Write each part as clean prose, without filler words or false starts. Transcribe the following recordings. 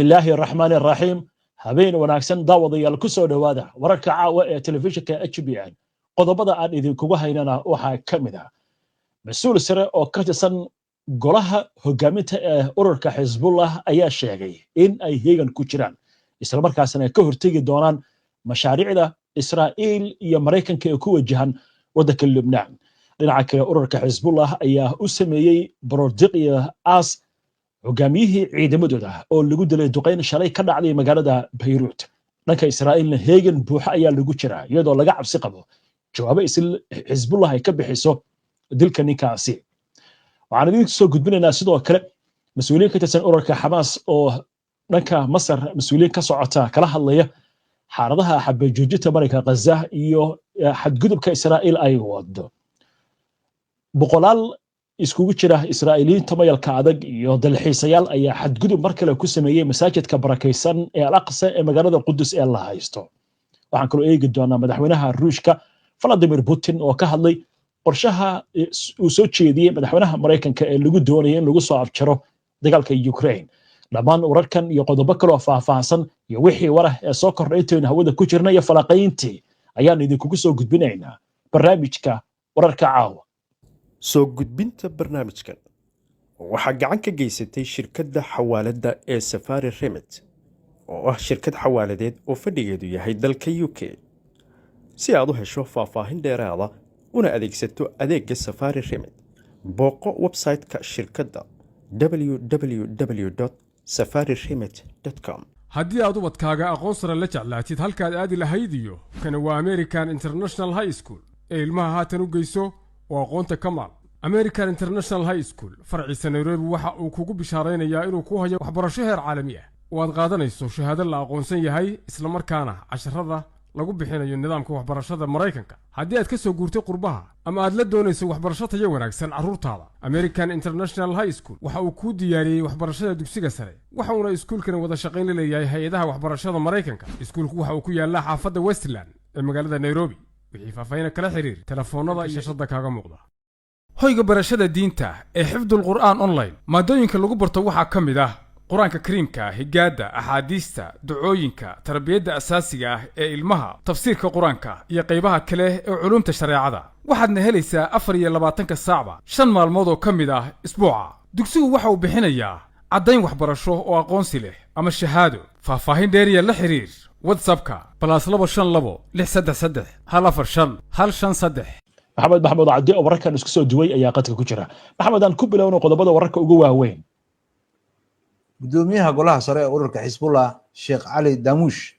Illaahi raxmaan raxiim. Habeen wanaagsan, daawadayaal. Ku soo dhowaada wararka caawa ee telefishinka HBN. Qodobada aan idinkugu haynana waxaa ka mid ah mas-uul sare oo ka tirsan golaha hogaaminta ee ururka Xisbullah ayaa sheegay in ay heegan ku jiraan, islamarkaasna ka hortegi doonaan mashaariicda Israa'iil iyo Maraykanka ee ku wajahan waddanka Lubnaan. Dhinaca kale, ururka Xisbullah ayaa u sameeyey baroordiiq iyo aas hogaamiyihii ciidamadooda oo lagu dilay duqayn shalay ka dhacday magaalada Bayruut. Dhanka Israa'iilna heegan buuxa ayaa lagu jiraa, iyadoo laga cabsi qabo jawaabo Xisbullah ay ka bixiso dilka ninkaasi. Waxaan idin soo gudbinaynaa sidoo kale mas-uuliyiin ka tirsan ururka Xamaas oo dhanka Masar mas-uuliyiin ka socota kala hadlaya xaaladaha xabajoojinta marinka Ghaza iyo xadgudubka Israa'iil ay wado. Boqolaal iskugu jira Israa'iiliyiinta mayalka adag iyo dalxiisayaal ayaa xadgudub mar kale ku sameeyey masaajidka barakaysan ee Al Aqsa ee magaalada Qudus ee la haysto. Waxaan kaloo eegi doonaa madaxweynaha Ruushka Vladimir Putin oo ka hadlay qorshaha uu soo jeediyey madaxweynaha Maraykanka ee lagu doonaya in lagu soo afjaro dagaalka Ukraine. Dhammaan wararkan iyo qodobo kaloo faahfaahsan iyo wixii warah ee soo kordhay intaynu hawada ku jirna iyo falaqayntii ayaan idinkugu soo gudbinaynaa barnaamijka wararka caawa. Soo gudbinta barnaamijkan waxaa gacan ka geysatay shirkadda xawaaladda ee Safari Remit, oo ah shirkad xawaaladeed oo fadhigeedu yahay dalka UK. Si aad u hesho faahfaahin dheeraada una adeegsato adeegga Safari Remit, booqo website-ka shirkadda www safari remit com. Haddii aad ubadkaaga aqoon sare la jeclaatid, halkaad aadi lahayd iyo kana waa American International High School ee ilmaha haatan u geyso oo aqoonta ka maal. American International High School farciisa Nairobi waxa uu kugu bishaaraynayaa inuu ku hayo waxbarasho heer caalami ah oo aad qaadanayso shahaado la aqoonsan yahay, islamarkaana casharada lagu bixinayo nidaamka waxbarashada Maraykanka. Haddii aad ka soo guurtay qurbaha ama aad la doonayso waxbarasho tayo wanaagsan carruurtaada, American International High School waxa uu kuu diyaariyey waxbarashada dugsiga sare, waxa uuna iskuulkani wada shaqayn la leeyahay hay-adaha waxbarashada Maraykanka. Iskuulku waxa uu ku yaallaa xaafadda Westland ee magaalada Nairobi. Wixii faahfaahin kala xiriir telefoonnada iyo shashada kaaga muuqda. Hoyga barashada diinta ee Xifdul Qur'aan Online, maadooyinka lagu barto waxaa ka mid ah Qur-aanka Kariimka, higaadda, axaadiista, ducooyinka, tarbiyadda asaasiga ah ee ilmaha, tafsiirka Qur-aanka iyo qaybaha kale ee culumta shareecada. Waxaadna helaysaa 24-ka saacba, 5 maalmood oo ka mid ah isbuuca. Dugsigu waxa uu bixinayaa caddayn waxbarasho oo aqoonsi leh ama shahaado. Faahfaahin dheeriya la xiriir WhatsAppka +252 633 145 153. Maxamed Maxamuud Cabdi oo wararkan isku soo duway ayaa qadka ku jira. Maxamed, aan ku bilowno qodobada wararka ugu waaweyn. Guddoomiyaha golaha sare ee ururka Xisbullah, Sheekh Cali Damuush,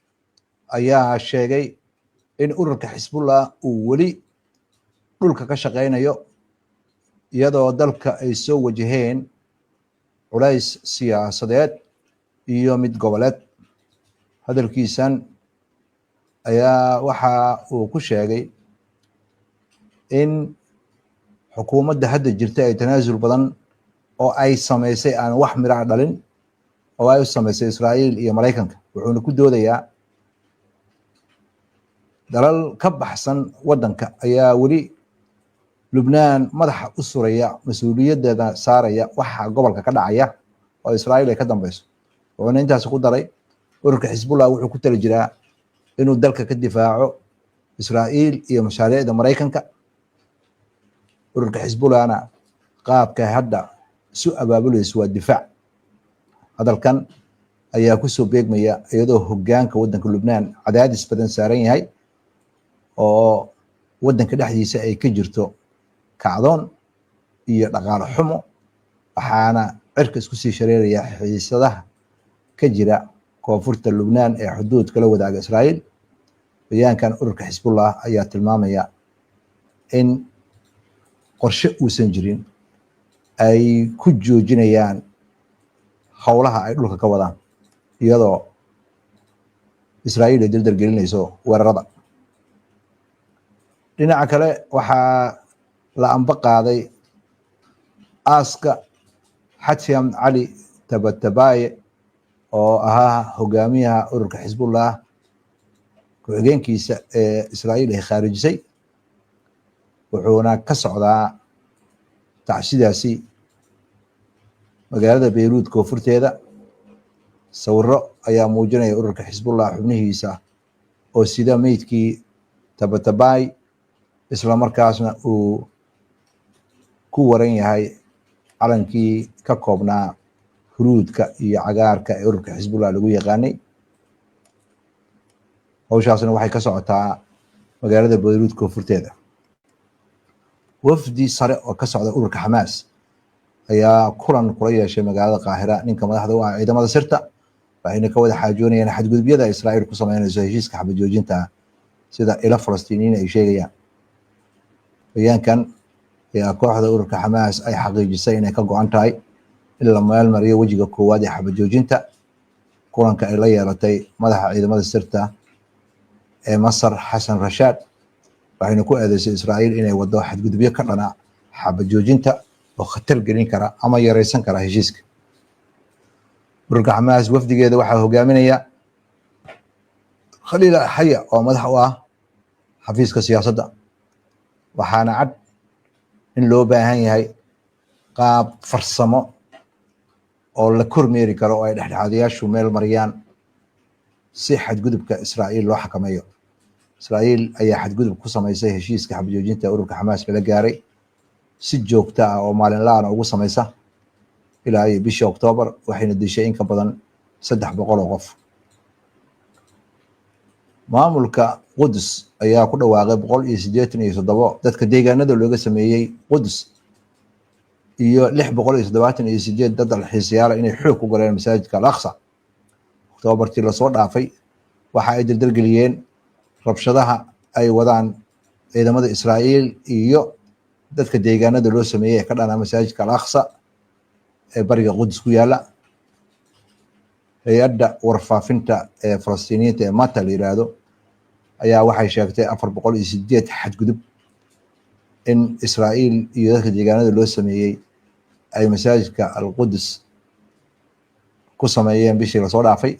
ayaa sheegay in ururka Xisbullah uu weli dhulka ka shaqaynayo, iyadoo dalka ay soo wajaheen culays siyaasadeed iyo mid goboleed. Hadalkiisan ayaa waxa uu ku sheegay in xukuumadda hadda jirta ay tanaasul badan oo ay samaysay aan wax miraha dhalin oo ay u samaysay Israa'iil iyo Maraykanka. Wuxuuna ku doodayaa dalal ka baxsan waddanka ayaa weli Lubnaan madaxa u suraya, mas-uuliyaddeeda saaraya waxa gobolka ka dhacaya oo Israa'iil ay ka dambeyso. Wuxuuna intaasi ku daray ururka Xisbullah wuxuu ku tali jiraa inuu dalka ka difaaco Israa'iil iyo mashaariicda Maraykanka. Ururka Xisbullahna qaabka hadda isu abaabulayso waa difaac. Hadalkan ayaa kusoo beegmaya iyadoo hoggaanka waddanka Lubnaan cadaadis badan saaran yahay, oo waddanka dhexdiisa ay ka jirto kacdoon iyo dhaqaale xumo, waxaana cirka isku sii shareeraya xiisadaha ka jira koonfurta Lubnaan ee xuduudka la wadaaga Israa'iil. Bayaankan ururka Xisbullah ayaa tilmaamaya in qorshe uusan jirin ay ku joojinayaan howlaha ay dhulka ka wadaan, iyadoo Israa'iil ay dardar gelinayso weerarada. Dhinaca kale, waxaa la amba qaaday aaska Xatyam Cali Tabatabaye oo ahaa hogaamiyaha ururka Xisbullah ku-xigeenkiisa ee Israa'iil ay khaarijisay, wuxuuna ka socdaa tacsidaasi magaalada Beyruud koonfurteeda. Sawiro ayaa muujinaya ururka Xisbullah xubnihiisa oo sida meydkii Tabatabai, isla markaasna uu ku waran yahay calankii ka koobnaa huruudka iyo cagaarka ee ururka Xisbullah lagu yaqaanay. Hawshaasna waxay ka socotaa magaalada Bayruud koonfurteeda. Wafdi sare oo ka socda ururka Xamaas ayaa kulan kula yeeshay magaalada Qaahira ninka madaxda u ah ciidamada sirta, waxayna ka wada xaajoonayaan xadgudubyada Israa'iil ku sameynayso heshiiska xabad joojinta, sida ilo Falastiiniyiin ay sheegayaan. Bayaankan ayaa kooxda ururka Xamaas ay xaqiijisay inay ka go-an tahay in la meel mariyo wejiga koowaad ee xabad joojinta. Kulanka ay la yeelatay madaxa ciidamada sirta ee Masar, Xasan Rashaad, waxayna ku eedeysay Israa'iil inay wado xadgudubyo ka dhana xabad joojinta oo khatar gelin kara ama yareysan kara heshiiska. Ururka Xamaas wafdigeeda waxaa hogaaminaya Khaliil Xaya oo madax u ah xafiiska siyaasadda, waxaana cad in loo baahan yahay qaab farsamo oo la kormeeri karo oo ay dhexdhexaadayaashu meel mariyaan si xadgudubka Israa'iil loo xakameeyo. Israa'iil ayaa xadgudub ku samaysay heshiiska xabadjoojinta ururka Xamaas lala gaaray, si joogto ah oo maalinlaana ugu samaysa ilaa iyo bishii Oktoobar, waxayna dishay in ka badan 300 oo qof. Maamulka Qudus ayaa ku dhawaaqay 187 dadka deegaanada looga sameeyey Qudus iyo 678 dad dalxiisayaala inay xoog ku galeen masaajidka Al Aqsa. Oktoobartii lasoo dhaafay waxa ay dardargeliyeen rabshadaha ay wadaan ciidamada Israa'iil iyo dadka deegaanada loo sameeyey ee ka dhana masaajidka Al Aqsa ee bariga Qudus ku yaala. Hay-adda warfaafinta ee Falastiiniyiinta ee Mata la yiraahdo ayaa waxay sheegtay 408 xadgudub in Israa'iil iyo dadka deegaanada loo sameeyey ay masaajidka Alqudus ku sameeyeen bishii lasoo dhaafay.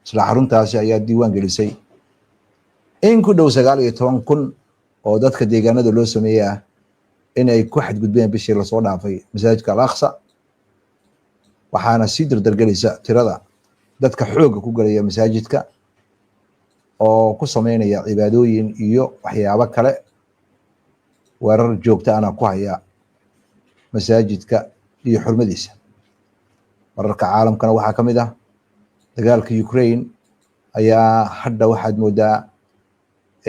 Isla xaruntaasi ayaa diiwaan gelisay in ku dhow 19,000 oo dadka deegaanada loo sameeyey ah in ay ku xadgudbeen bishii lasoo dhaafay masaajidka Al Aqsa, waxaana sii dardargelaysa tirada dadka xoogga ku galaya masaajidka oo ku sameynaya cibaadooyin iyo waxyaabo kale, weerar joogta ana ku haya masaajidka iyo xurmadiisa. Wararka caalamkana waxaa ka mid ah dagaalka Ukraine ayaa hadda waxaad moodaa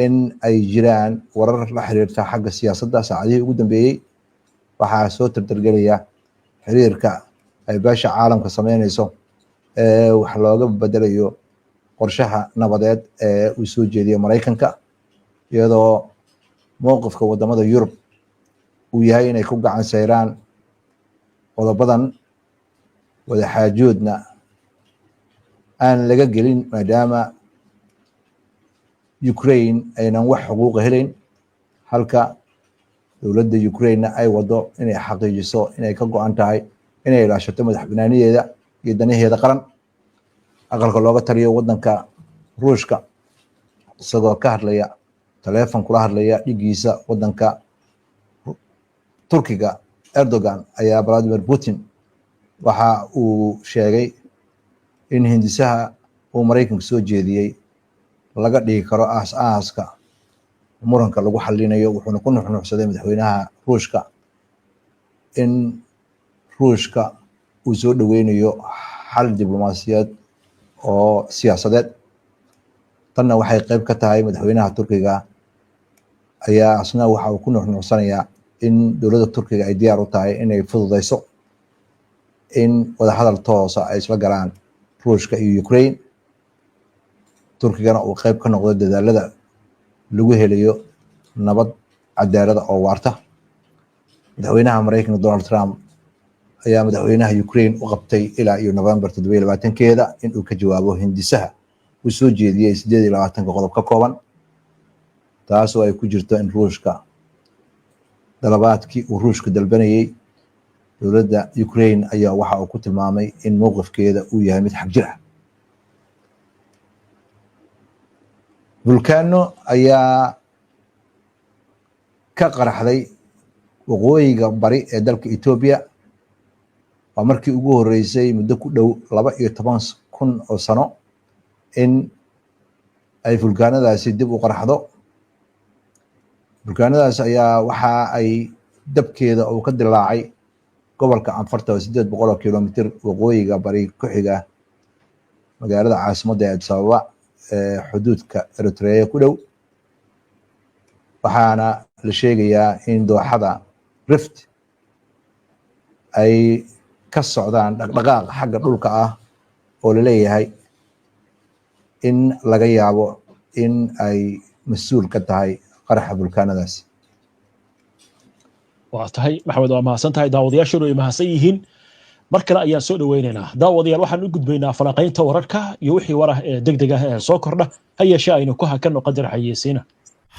in ay jiraan warar la xiriirta xagga siyaasadda. Saacadihii ugu dambeeyey waxaa soo tartargelaya xiriirka ay beesha caalamka sameynayso ee wax looga bedelayo qorshaha nabadeed ee uu soo jeediyo Maraykanka, iyadoo mowqifka wadamada Yurub uu yahay inay ku gacan sayraan qodobadan, wadaxaajoodna aan laga gelin, maadaama Ukraine aynan wax xuquuqa helayn, halka dowladda Ukraine-na ay wado inay xaqiijiso inay ka go-an tahay inay ilaashato madax banaanideeda iyo danaheeda qaran. Aqalka looga taliyo waddanka Ruushka, isagoo ka hadlaya taleefon kula hadlaya dhigiisa waddanka Turkiga Erdogan, ayaa Vladimir Putin waxa uu sheegay in hindisaha uu Maraykanku soo jeediyey laga dhigi karo aas aaska muranka lagu xalinayo, wuxuuna ku nuxnuuxsaday madaxweynaha Ruushka in Ruushka uu soo dhoweynayo xal diblomaasiyaed oo siyaasadeed. Tanna waxay qayb ka tahay madaxweynaha Turkiga ayaa asna waxa uu ku nuxnuuxsanayaa in dowladda Turkiga ay diyaar u tahay inay fududeyso in wadahadal toosa ay isla galaan Ruushka iyo Ukraine, Turkigana uu qayb ka noqdo dadaalada lagu helayo nabad cadaalada oo waarta. Madaxweynaha Maraykanka Donald Trump ayaa madaxweynaha Ukraine u qabtay ilaa iyo November 27-keeda in uu ka jawaabo hindisaha uu soo jeediyey 28-ka qodob ka kooban, taasoo ay ku jirto in Ruushka dalabaadkii uu Ruushka dalbanayey dowladda Ukraine ayaa waxa uu ku tilmaamay in mowqifkeeda uu yahay mid xag jir ah. Vulcano ayaa ka qaraxday waqooyiga bari ee dalka Etoobiya. Waa markii ugu horeysay muddo ku dhow 12,000 oo sano in ay fulkaanadaasi dib u qarxdo. Fulkaanadaas ayaa waxa ay dabkeeda uu ka dilaacay gobolka Anfarta oo 800 oo kilomitr waqooyiga bari ku xiga magaalada caasimadda ee Addis Ababa ee xuduudka Eritrea ku dhow, waxaana la sheegayaa in dooxada Rift ay ka socdaan dhaqdhaqaaq xagga dhulka ah oo laleeyahay in laga yaabo in ay mas-uul ka tahay qaraxa vulkaanadaasi. Waa tahay, Maxamed, waa mahadsan tahay. Daawadayaashuna way mahadsan yihiin. Mar kale ayaan soo dhoweynaynaa. Daawadayaal, waxaan u gudbaynaa falanqaynta wararka iyo wixii warah ee deg deg ah ee soo kordha. Ha yeeshee aynu ku hakanno qadar xayeysiina.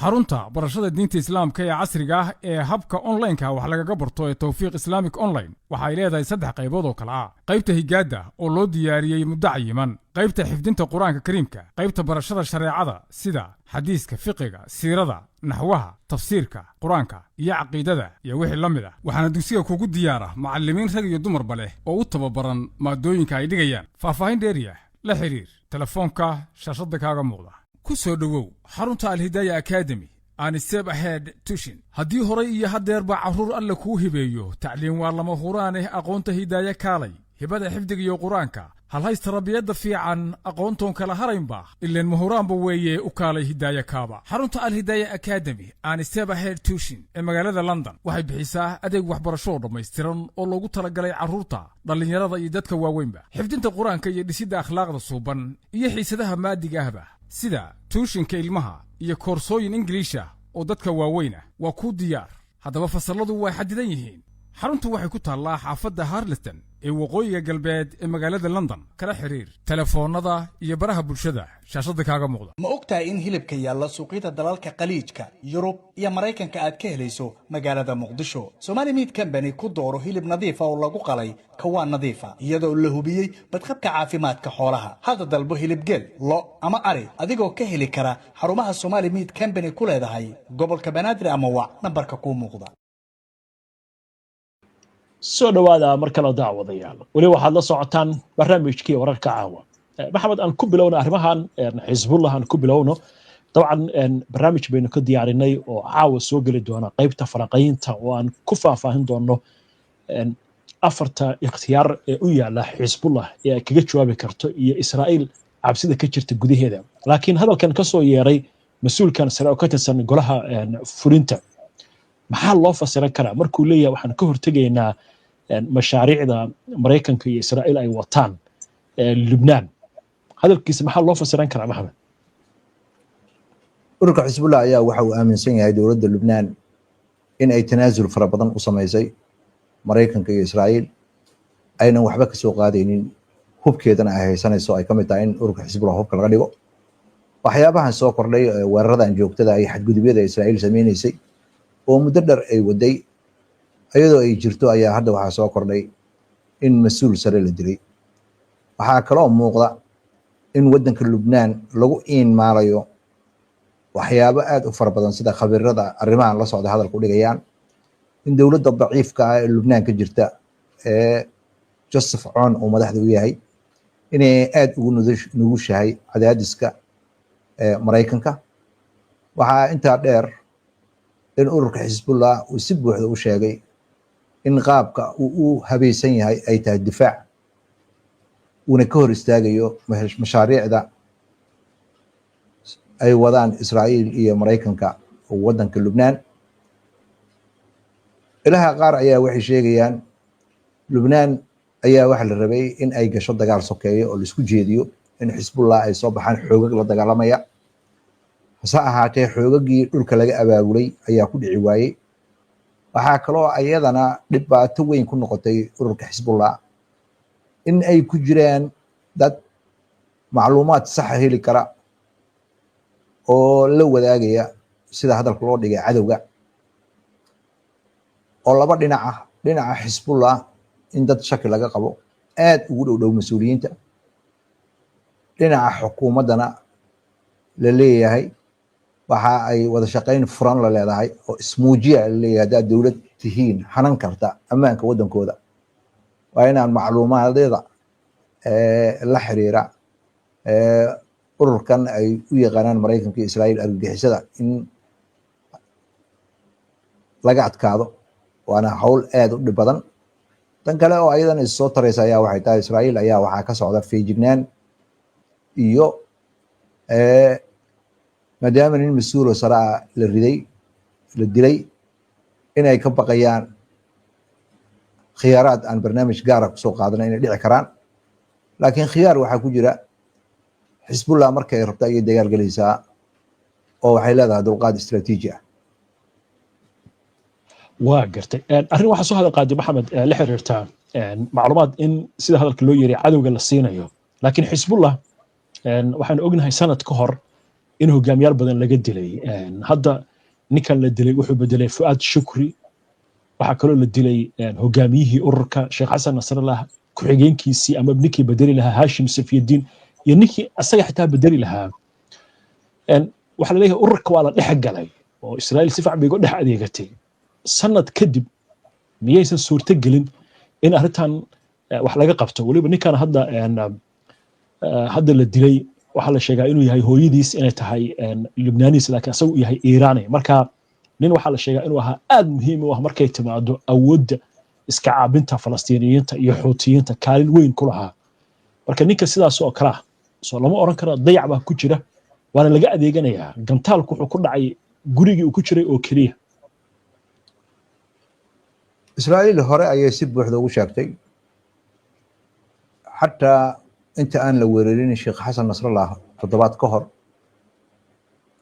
Xarunta barashada diinta Islaamka ee casriga ah ee habka onlineka wax lagaga barto ee Towfiiq Islamic Online waxa ay leedahay saddex qaybood oo kale ah: qaybta higaadda oo loo diyaariyey muddo cayiman, qaybta xifdinta Qur-aanka Kariimka, qaybta barashada shareecada sida xadiiska, fiqiga, siirada, naxwaha, tafsiirka Qur-aanka iyo caqiidada iyo wixii la mid ah. Waxaana dugsiga kugu diyaara macallimiin rag iyo dumarba leh oo u tababaran maadooyinka ay dhigayaan. Faahfaahin dheeriya la xidhiir telefoonka shaashadda kaaga muuqda. Ku soo dhowow xarunta Alhidaaya Academy and Step Ahead Tuition. Haddii horay iyo haddeerba carruur Alle kuu hibeeyo, tacliin waa lama huraaneh. Aqoonta Hidaaya kaalay, hibada xifdiga iyo Qur-aanka, halhaysta rabiyadda fiican, aqoontoon kala haraynba, ileen mahuraanba weeye. U kaalay Hidaaya Kaaba. Xarunta Alhidaaya Academy and Step Ahead Tuition ee magaalada London waxay bixisaa adeeg waxbarasho oo dhammaystiran oo loogu talagalay carruurta, dhallinyarada iyo dadka waaweynba: xifdinta Qur-aanka iyo dhisidda akhlaaqda suuban iyo xiisadaha maadiga ahba, sida tuushinka ilmaha iyo koorsooyin Ingiliisha oo dadka waaweyn ah waa kuu diyaar. Haddaba fasalladu way xadidan yihiin. Xaruntu waxay ku taallaa xaafadda Harlesden ee waqooyiga galbeed ee magaalada London. Kala xiriir telefoonnada iyo baraha bulshada shaashadda kaaga muuqda. Ma og tahay in hilibka yaalla suuqyada dalalka Khaliijka, Yurub iyo Maraykanka aad ka helayso magaalada Muqdisho? Somali Meat Company ku dooro hilib nadiifa oo lagu qalay kawaan nadiifa, iyadoo la hubiyey badqabka caafimaadka xoolaha. Hadda dalbo hilib geel, lo ama ari, adigoo ka heli kara xarumaha Somali Meat Company ku leedahay gobolka Banaadir, ama wac nambarka kuu muuqda. Soo dhowaada mar kale, daawadayaal. Weli waxaad la socotaan barnaamijkii wararka caawa. Maxamed, aan ku bilowno arrimahan Xisbullah, aan ku bilowno. Dabcan barnaamij baynu ka diyaarinay oo caawa soo geli doona qaybta falanqaynta, oo aan ku faahfaahin doono afarta ikhtiyaar ee u yaala Xisbullah ee ay kaga jawaabi karto iyo Israa'iil cabsida ka jirta gudaheeda. Laakiin hadalkan ka soo yeeray mas-uulkan sare oo ka tirsan golaha fulinta, maxaa loo fasiran karaa markuu leeyahay waxaan ka hortegaynaa mashaariicda Maraykanka iyo Israa'iil ay wataan Lubnaan? Hadalkiisa maxaa loo fasiran karaa, Maxamed? Ururka Xisbullah ayaa waxa uu aaminsan yahay dowladda Lubnaan in ay tanaasul fara badan u samaysay Maraykanka iyo Israa'iil, aynan waxba kasoo qaadaynin, hubkeedana ay haysanayso, ay ka mid tahay in ururka Xisbullah hubka laga dhigo. Waxyaabahan soo kordhay, weeraradan joogtada iyo xadgudubyada Israa'iil sameynaysay oo muddo dheer ay waday iyadoo ay jirto, ayaa hadda waxaa soo kordhay in mas-uul sare la dilay. Waxaa kaloo muuqda in waddanka Lubnaan lagu iinmaalayo waxyaabo aad u fara badan, sida khabiirada arrimahan la socda hadalka u dhigayaan, in dowladda daciifka ah ee Lubnaan ka jirta ee Joseph Aoun uu madaxda u yahay inay aad ugu nugushahay cadaadiska Maraykanka. Waxaa intaa dheer in ururka Xisbullah uu si buuxda u sheegay in qaabka uu u habaysan yahay ay tahay difaac, uuna ka hor istaagayo mashaariicda ay wadaan Israa'iil iyo Maraykanka waddanka Lubnaan. Ilaha qaar ayaa waxay sheegayaan Lubnaan ayaa waxaa la rabay in ay gasho dagaal sokeeyo oo laisku jeediyo, in Xisbullah ay soo baxaan xoogag la dagaalamaya. Hase ahaatee xoogagii dhulka laga abaabulay ayaa ku dhici waayey. Waxaa kaloo ayadana dhibaato weyn ku noqotay ururka Xisbullah in ay ku jiraan dad macluumaad saxa heli kara oo la wadaagaya, sida hadalka loo dhigay, cadowga, oo laba dhinac ah: dhinaca Xisbullah in dad shaki laga qabo aad ugu dhow dhow mas-uuliyiinta, dhinaca xukuumaddana la leeyahay waxa ay wada shaqayn furan la leedahay oo ismuujiya la leeyahay haddaad dowlad tihiin hanan karta ammaanka waddankooda. Waa inaan macluumaadyada la xiriira ururkan ay u yaqaanaan Maraykanka iyo Israa'iil argagixisada in laga adkaado, waana hawl aad u dhib badan. Tan kale oo ayadan is soo taraysa ayaa waxay tahay, Israa'iil ayaa waxaa ka socda feejignaan iyo maadaama nin mas-uul oo sare ah la riday, la dilay, inay ka baqayaan khiyaaraad aan barnaamij gaara kusoo qaadana inay dhici karaan. Laakiin khiyaar waxaa ku jira: Xisbullah markay rabto ayay dagaal gelaysaa oo waxay leedahay dulqaad istraatiiji ah. Waa gartay. Arrin waxaa soo hadal qaaday, Maxamed, la xiriirtaa macluumaad in sida hadalka loo yeray cadowga la siinayo, laakiin Xisbullah waxaanu ognahay sanad ka hor in hogaamiyaal badan laga dilay. Hadda ninkan la dilay wuxuu bedelay Fu'aad Shukri. Waxaa kaloo la dilay hogaamiyihii ururka, Sheekh Xasan Nasrallah, ku-xigeenkiisii ama ninkii bedeli lahaa, Hashim Safiyuddin, iyo ninkii asaga xitaa bedeli lahaa. Waxaa la leeyahay ururka waa la dhex galay oo Israa'iil si fiican bay uga dhex adeegatay. Sanad kadib miyaysan suurto gelin in arrintan wax laga qabto? Weliba ninkan hadda la dilay waxaa la sheegaa inuu yahay hooyadiis inay tahay Lubnaaniis, laakiin asagu uu yahay Iiraani. Marka nin waxaa la sheegaa inuu ahaa aad muhiim u ah markay timaado awoodda iska caabinta Falastiiniyiinta iyo Xuutiyiinta, kaalin weyn ku lahaa. Marka ninka sidaas oo kale ah soo lama oran karo dayac baa ku jira, waana laga adeeganayaa? Gantaalku wuxuu ku dhacay gurigii uu ku jiray oo keliya. Israa'iil hore ayay si buuxda ugu sheegtay, xataa inta aan la weerarin Sheekh Xasan Nasrallah toddobaad ka hor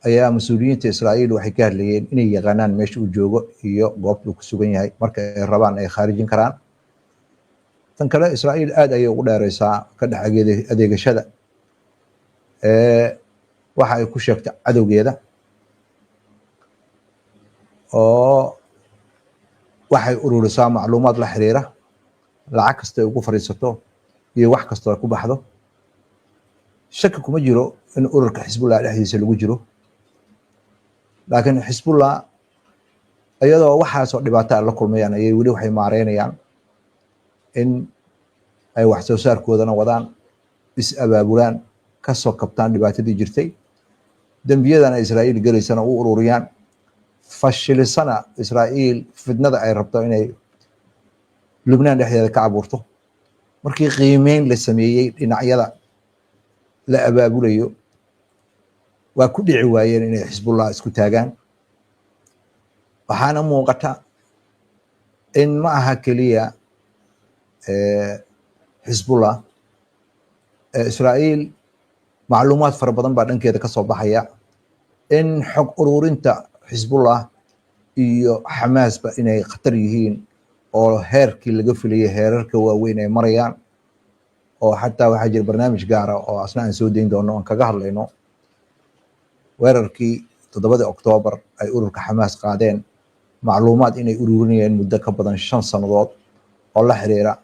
ayaa mas-uuliyiinta Israa'iil waxay ka hadlayeen inay yaqaanaan meesha uu joogo iyo goobta uu ku sugan yahay, marka ay rabaan ay khaarijin karaan. Tan kale, Israa'iil aad ayay ugu dheereysaa ka dhex adeegashada waxa ay ku sheegta cadowgeeda, oo waxay ururisaa macluumaad la xiriira lacag kasta ay ugu fadhiisato iyo wax kastoo ay ku baxdo. Shaki kuma jiro in ururka Xisbullah dhexdiisa lagu jiro, laakiin Xisbullah iyadoo waxaasoo dhibaato a la kulmayaan ayay weli waxay maareynayaan in ay wax soo saarkoodana wadaan, is abaabulaan, kasoo kabtaan dhibaatadii jirtay, dembiyadana Israa'iil gelaysana u ururiyaan, fashilisana Israa'iil fitnada ay rabto inay Lubnaan dhexdeeda ka abuurto. Markii qiimeyn la sameeyey dhinacyada la abaabulayo, waa ku dhici waayeen inay Xisbullah isku taagaan. Waxaana muuqata in ma aha keliya Xisbullah, Israa'iil macluumaad fara badan baa dhankeeda ka soo baxaya in xog ururinta Xisbullah iyo Xamaasba inay khatar yihiin oo heerkii laga filayay heerarka waaweyn ay marayaan, oo xataa waxaa jira barnaamij gaara oo asna aan soo dayn doono, aan kaga hadlayno weerarkii 7-dii Oktoobar ay ururka Xamaas qaadeen, macluumaad inay ururinayeen muddo ka badan 5 sannadood oo la xiriira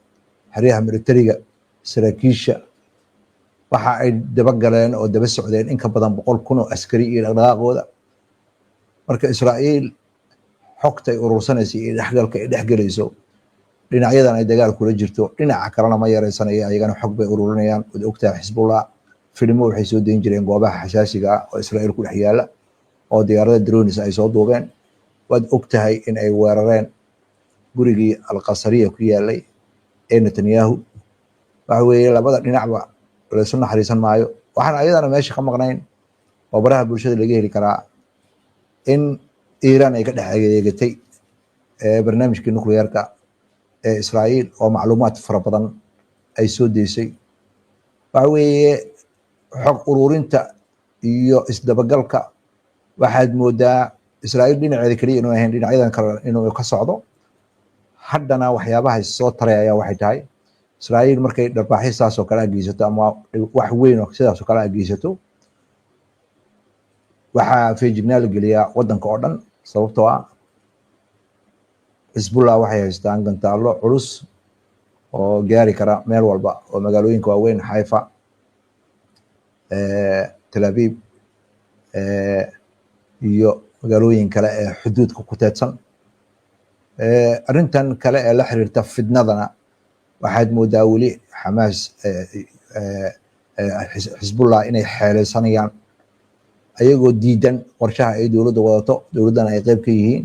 xeryaha militariga, saraakiisha. Waxa ay daba galeen oo daba socdeen in ka badan 100,000 oo askari iyo dhaqdhaqaaqooda. Marka Israa'iil xogtay urursanaysa iyo dhexgalka ay dhexgelayso dhinacyadan ay dagaal kula jirto, dhinaca kalena ma yareysanaya, ayagana xog bay ururinayaan. Waad ogtahay, Xisbullah filimo waxay soo dayn jireen goobaha xasaasiga ah oo Israa'iil ku dhex yaala oo diyaarada drones ay soo duubeen. Waad ogtahay in ay weerareen gurigii Alqasariya ku yaalay ee Netanyahu. Waxa weeye labada dhinacba laysu naxariisan maayo. Waxaan ayadana meesha ka maqnayn oo baraha bulshada laga heli karaa in Iiraan ay ka dhex adeegatay barnaamijkii nuclearka ee Israa'iil oo macluumaad fara badan ay soo deysay. Waxa weeye xog ururinta iyo isdabagalka waxaad moodaa Israa'iil dhinaceeda keliya inuu ahayn, dhinacyadan kale inuu ka socdo. Haddana waxyaabaha soo taray ayaa waxay tahay, Israa'iil markay dharbaaxyo saas oo kale a geysato ama wax weyn oo sidaas oo kale a geysato, waxaa feejignaa la geliyaa waddanka oo dhan, sababtoo ah Xisbullah waxay haystaan gantaallo culus oo gaari kara meel walba oo magaalooyinka waaweyn, Xaifa, Tel Aviv iyo magaalooyin kale ee xuduudka ku teedsan. Arrintan kale ee la xiriirta fitnadana Waxaad moodaa weli Xamaas, Xisbullah inay xeeleysanayaan, ayagoo diidan qorshaha ay dowladda wadato, dowladdana ay qeyb ka yihiin,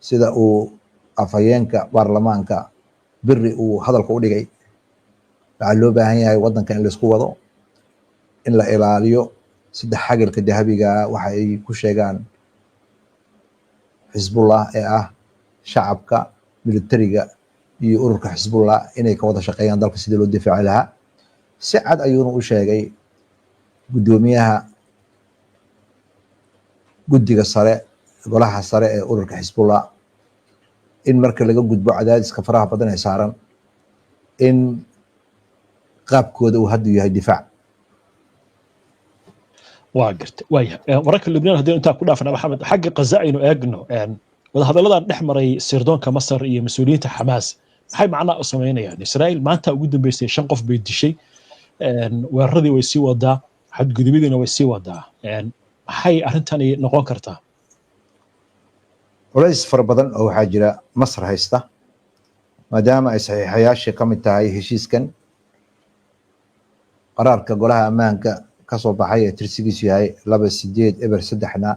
sida uu afhayeenka baarlamaanka Beri uu hadalka u dhigay. Waxaa loo baahan yahay waddanka in laisku wado, in la ilaaliyo saddex xagalka dahabiga, waxa ay ku sheegaan Xisbullah ee ah shacabka, militariga iyo ururka Xisbullah, inay ka wada shaqeeyaan dalka sidii loo difaaci lahaa. Si cad ayuuna u sheegay guddoomiyaha guddiga sare, golaha sare ee ururka Xisbullah, in marka laga gudbo cadaadiska faraha badan ee saaran, in qaabkooda uu haddu yahay difaac. Waa garta, waaya. Wararka Lubnaan haddii intaa ku dhaafna, Maxamed, xagga Qaza aynu eegno. Wadahadalladan dhex maray sirdoonka Masar iyo mas-uuliyiinta Xamaas maxay macnaa u samaynayaan? Israa'iil maanta ugu dambeysay shan qof bay dishay, weeraradii way sii wadaa, xadgudubyadiina way sii wadaa. Maxay arrintani noqon kartaa? Culays fara badan oo waxaa jira Masar haysta, maadaama ay saxiixayaashii ka mid tahay heshiiskan. Qaraarka golaha ammaanka ka soo baxay ee tirsigiisu yahay 2803-na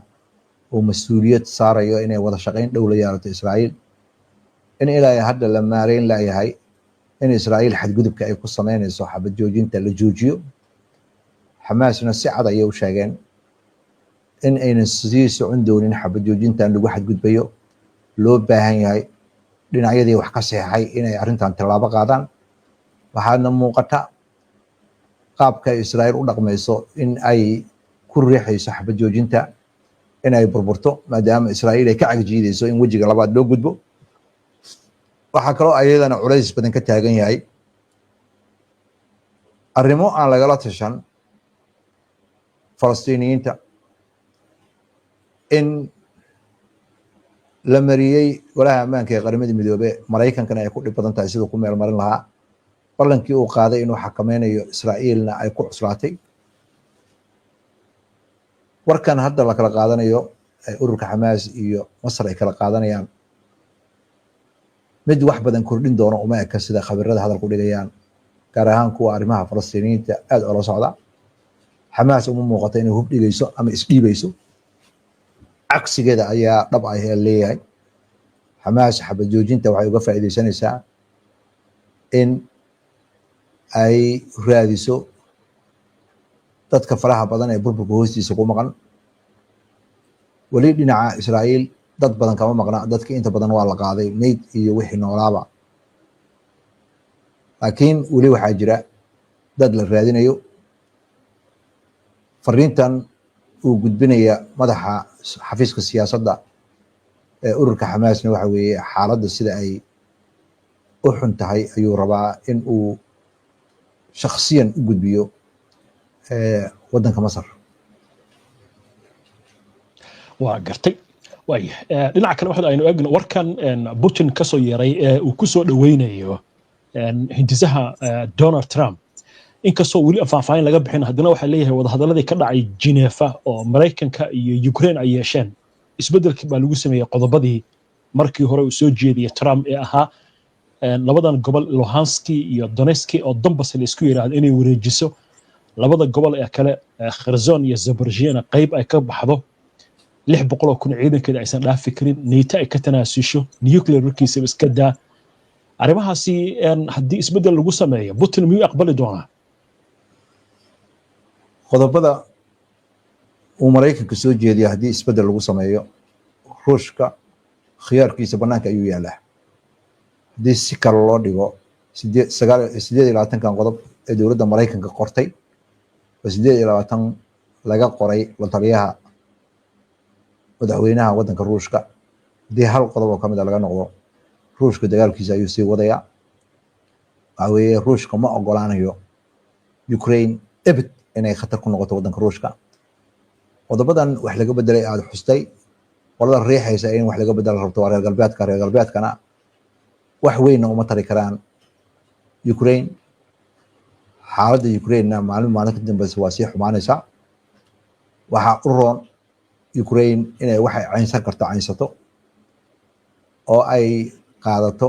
uu mas-uuliyad saarayo inay wada shaqayn dhow la yeelato Israa'iil, in ilaa hadda la maareyn layahay in Israa'iil xadgudubka ay ku samaynayso xabad joojinta la joojiyo. Xamaasna si cad ayay u sheegeen in aynan sii socon doonin xabad joojintan lagu xadgudbayo. Loo baahan yahay dhinacyadii wax ka seexay inay arrintan tallaabo qaadaan. Waxaana muuqata qaabka Israa'iil u dhaqmayso in ay ku riixayso xabad joojinta in ay burburto, maadaama Israa'iil ay ka cagjiidayso in wejiga labaad loo gudbo. Waxaa kaloo ayadana culays badan ka taagan yahay arrimo aan lagala tashan Falastiiniyiinta, in la mariyey golaha ammaanka ee Qaramada Midoobe, Maraykankana ay ku dhib badan tahay siduu ku meel marin lahaa. Ballankii uu qaaday inuu xakameynayo Israa'iilna ay ku cuslaatay. Warkan hadda la kala qaadanayo, ururka Xamaas iyo Masar ay kala qaadanayaan, mid wax badan kordhin doono uma eka, sida khabirada hadalku dhigayaan, gaar ahaan kuwa arrimaha Falastiiniyiinta aad ola socda. Xamaas uma muuqato inay hub dhigayso ama isdhiibayso. Cagsigeeda ayaa dhab ah ee leeyahay. Xamaas xabad joojinta waxay uga faa'iidaysanaysaa in ay raadiso dadka faraha badan ee burburka hoostiisa ku maqan. Weli dhinaca Israa'iil dad badan kama maqna, dadki inta badan waa la qaaday, meyd iyo wixii noolaaba, laakiin weli waxaa jira dad la raadinayo. Fariintan uu gudbinaya madaxa xafiiska siyaasadda ee ururka Xamaasna waxa weeye xaaladda sida ay u xun tahay ayuu rabaa in uu shaksiyan u gudbiyo waddanka Masar. Waa gartay, waaya. Dhinaca kale, waxaad aynu eegno warkan Putin ka soo yeeray ee uu ku soo dhoweynayo hindisaha Donald Trump. Inkastoo weli faahfaahin laga bixin, haddana waxaa leeyahay wadahadaladii ka dhacay Geneva oo Maraykanka iyo Ukraine ay yeesheen, isbeddelkii baa lagu sameeyey qodobadii markii hore uu soo jeediyey Trump ee ahaa labadan gobol, Luhanski iyo Donetski oo Donbas la isku yidhaahdo, inay wareejiso, labada gobol ee kale, Kherson iyo Zaporizhzhia, qayb ay ka baxdo, 600,000 ciidankeeda aysan dhaafi karin, NATO ay ka tanaasusho, nuclear warkiisaba iska daa. Arrimahaasi haddii isbeddel lagu sameeyo, Putin miyuu aqbali doonaa? Qodobada uu Maraykanka soo jeediyo haddii isbeddel lagu sameeyo, Ruushka khiyaarkiisa bannaanka ayuu yaalaa. Haddii si kale loo dhigo, sideed sagaal 28-kan qodob ee dowladda Maraykanka qortay, oo 28 laga qoray la taliyaha madaxweynaha waddanka Ruushka, haddii hal qodob oo kamid a laga noqdo, Ruushka dagaalkiisa ayuu sii wadayaa. Waxa weeye Ruushka ma ogolaanayo Ukraine ebed inay khatar ku noqoto waddanka Ruushka. Qodobadan wax laga bedelay aada xustay, qolada riixaysa in wax laga bedelo rabto waa reer galbeedka. Reer galbeedkana wax weynna uma tari karaan Ukraine. Xaaladda Ukraine-na maalin maalin ka dambeysa waa sii xumaanaysaa. Waxaa u roon Ukraine inay waxay caynsan karto caynsato oo ay qaadato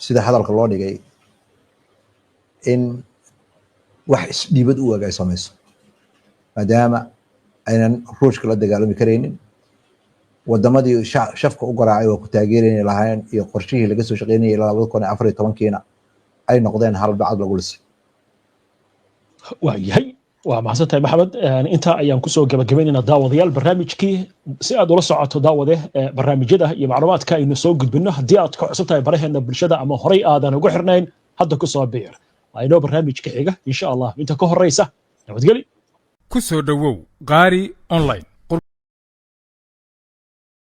Sida hadalka loo dhigay, in wax isdhiibad u eg ay samayso, maadaama aynan Ruushka la dagaalami karaynin, wadamadii shafka u garaacay waa ku taageerayni lahayn iyo qorshihii laga soo shaqeynayay 2014-kiina ay noqdeen hal bacad lagu lisay. Waayahay, waa mahadsan tahay, Maxamed. Intaa ayaan kusoo gabagabaynaynaa, daawadayaal, barnaamijkii. Si aad ula socoto, daawade, barnaamijyada iyo macluumaadka aynu soo gudbinno, haddii aad ka cusub tahay baraheena bulshada ama horey aadan ugu xirnayn, hadda kusoo biir. Waa inoo barnaamijka xiga, insha Allah. Inta ka horeysa, nabadgeli. Ku soo dhowow Qaari Online.